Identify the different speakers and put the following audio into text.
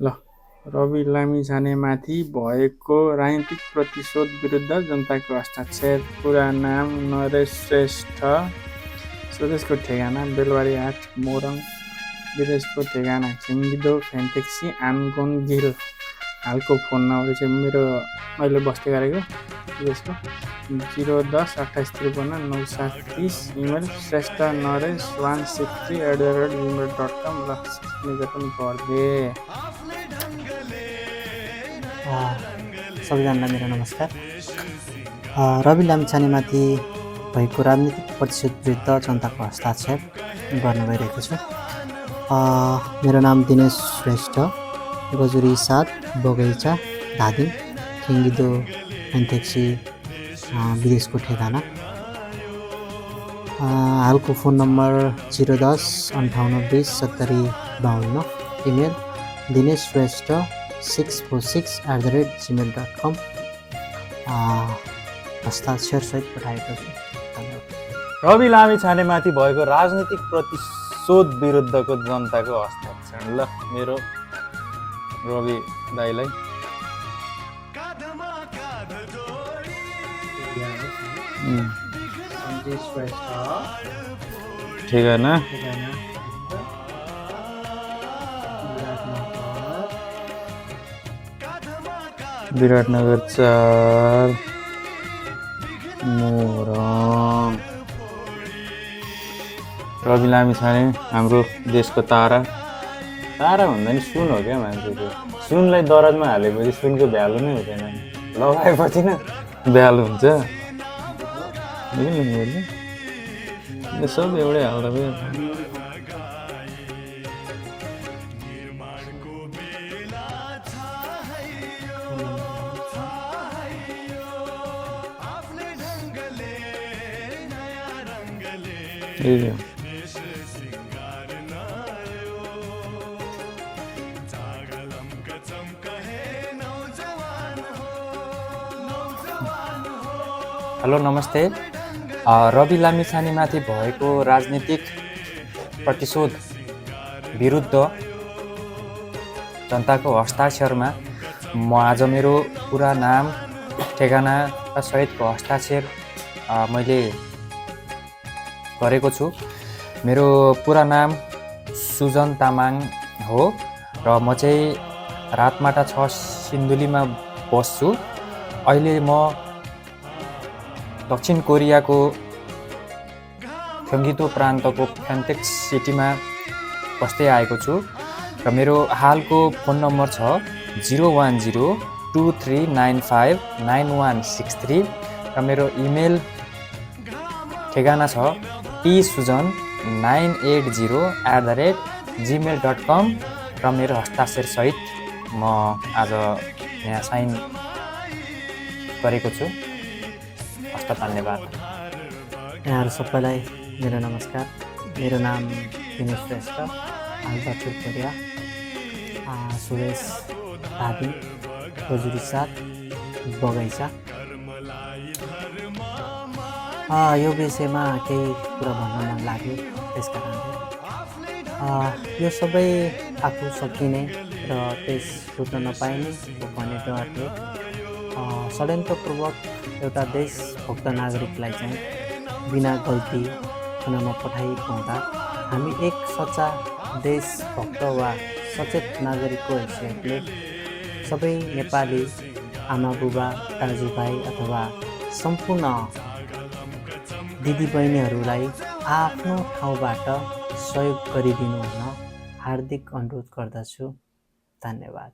Speaker 1: ल रवि लामिछानेमाथि भएको राजनीतिक प्रतिशोध विरुद्ध जनताको हस्ताक्षर। पुरा नाम नरेश श्रेष्ठ, स्वदेशको ठेगाना बेलबारी 8 मोरङ, विदेशको ठेगाना खिङ्गिदो फेन्टेक्सी आनगोन गिल। हालको फोन नम्बर चाहिँ मेरो अहिले बस्दै गरेको विदेशको 010 2853 930। Email Shrestha Naresh 163@gmail.com। ल सिग्नेचर पनि गरिदिए।
Speaker 2: सबैजनालाई मेरो नमस्कार। रवि लामिछानेमाथि भएको राजनीतिक प्रतिशोध विरुद्ध जनताको हस्ताक्षर गर्न गइरहेको छु। मेरो नाम दिनेश श्रेष्ठ, गजुरी 7 बगैँचा धादिङ, खिङ्गिदो फेन्टेक्सी विदेशको ठेगाना। हालको phone number 010 58 20 70 52। Email Dinesh Shrestha 646@gmail.com। हस्ताक्षरसहित पठाएको छु।
Speaker 3: रवि लामिछानेमाथि भएको राजनीतिक प्रतिशोध विरुद्धको जनताको हस्ताक्षर। ल मेरो रवि दाइलाई ठेगाना विराटनगर 4 मोरङ। रवि लामिछाने हाम्रो देशको तारा भन्दा नि सुन हो क्या मान्छेको। सुनलाई दराजमा हालेपछि सुनको भ्यालु नै हुँदैन, लगाएपछि न भ्यालु हुन्छ। सब एउटै हाल्दा भयो।
Speaker 4: हेलो नमस्ते। रवि लामिछानेमाथि भएको राजनीतिक प्रतिशोध विरुद्ध जनताको हस्ताक्षरमा म आज मेरो पुरा नाम ठेगाना सहितको हस्ताक्षर मैले गरेको छु। मेरो पुरा नाम सुजन तामाङ हो र म चाहिँ रातमाटा 6 सिन्धुलीमा बस्छु। अहिले म दक्षिण कोरियाको क्योङ्गिदो प्रान्तको फेन्टेक्स सिटीमा बस्दै आएको छु र मेरो हालको फोन नम्बर छ 01023959163 र मेरो इमेल ठेगाना छ tsujan980@gmail.com र मेरो हस्ताक्षर सहित म आज यहाँ साइन गरेको छु। हस्त धन्यवाद।
Speaker 2: यहाँहरू सबैलाई मेरो नमस्कार। मेरो नाम दिनेश श्रेष्ठ, हाल दक्षिण कोरिया, सुरेश धादिङ, गजुरी 7 बगैँचा। यो विषयमा केही कुरा भन्न मन लाग्यो, त्यस कारणले यो सबै आफू सकिने र त्यस छुट्न नपाइने भन्ने डरले षड्यन्त्रपूर्वक एउटा देशभक्त नागरिकलाई चाहिँ बिना गल्ती खानामा पठाइएको हुँदा हामी एक सच्चा देशभक्त वा सचेत नागरिकको हैसियतले सबै नेपाली आमा बुबा दाजुभाइ अथवा सम्पूर्ण दिदीबहिनीहरूलाई आफ्नो ठाउँबाट सहयोग गरिदिनु हुन हार्दिक अनुरोध गर्दछु। धन्यवाद।